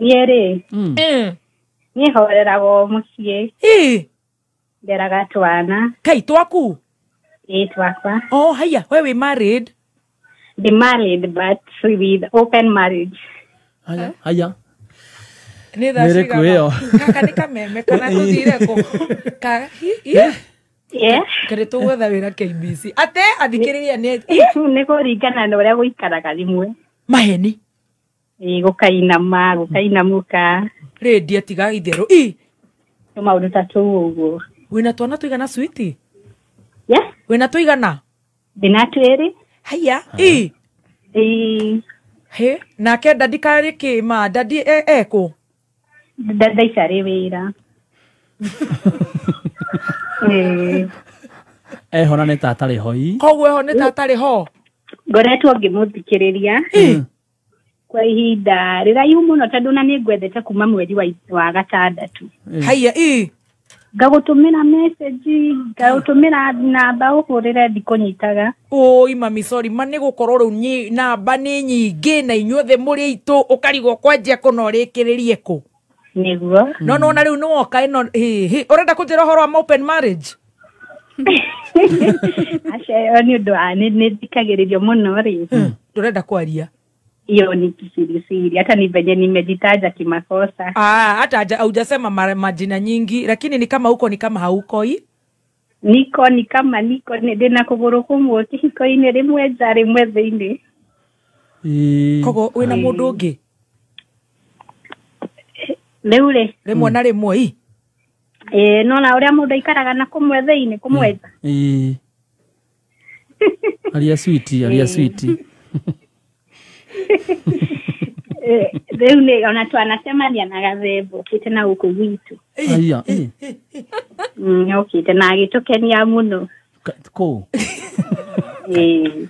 Niĩ rĩ, niĩ horeraga o mũciĩ, nderaga twana. Kai twaku? Ĩ, twakwa. Oh, haya, we wĩ married? Ndĩ married but with open marriage. Haya, haya. Nĩ thaa Nĩ ĩrĩkũ cigana? ĩyo? Gaka nĩ kameme kana tũthire kũ? Ka hi- Yeah. Karĩ tũgwetha wĩra KBC. Ate athikĩrĩria nĩ Nĩ kũringana na ũrĩa gũikaraga rĩmwe. Maheni. Ĩ, gũkainama, gũkainamũka. Rĩndia tiga itherũ. I. Tũmaũndũ ta tũu ũguo. Wĩna twana tũigana, sweetie? Yeah. Wĩna tũigana? Ndĩna twĩrĩ. Haya. I. Ĩ. He, nake daddy karĩ kĩ ma daddy ekũ? Thaa ici arĩ wĩra. Ĩ. Eho na nĩ ta atarĩ ho ii. Koguo eho nĩ ta atarĩ ho. Ngoretwo ngĩmũthikĩrĩria kwa ihinda rĩraihu mũno, tondũ na nĩ ngwendete kuma mweri wa gatandatũ. Haya, i. Ngagũtũmĩra message, ngagũtũmĩra namba ũhũrĩre, ndikũnyitaga. Oi mami, sorry ma, nĩ gũkorwo rĩu namba nĩ nyingĩ na inyuothe mũrĩ aitũ, ũkarigwo kwanjia kũ na ũrĩkĩrĩrie kũ. Nĩguo. No nona rĩu nĩ woka ĩno hĩ ũrenda kũnjĩra ũhoro wa open marriage? Aca, ĩyo nĩ ũndũ wa nĩ thikagĩrĩrio mũno rĩ. Ndũrenda kwaria? Hiyo ni kisirisiri, hata ni venye nimejitaja kimakosa. Ah, hata haujasema majina nyingi, lakini ni kama huko ni kama hauko i. Niko ni kama niko ndĩna kũgũrũ kũmwe kĩhiko-inĩ, rĩmwe nja, rĩmwe thĩinĩ. Koguo wĩna mũndũ ũngĩ? Rĩu rĩ. Rĩmwe na rĩmwe i. Ĩĩ, nona ũrĩa mũndũ aikaraga na kũmwe thĩinĩ, kũmwe nja. Ĩĩ. Aria sweet, aria sweet. Rĩu nĩ ona twanacemania na gathemba okĩte na gũkũ gwitũ. Aya, ĩ. Okĩte na agĩtũkenia mũno. Kũ? Ĩĩ.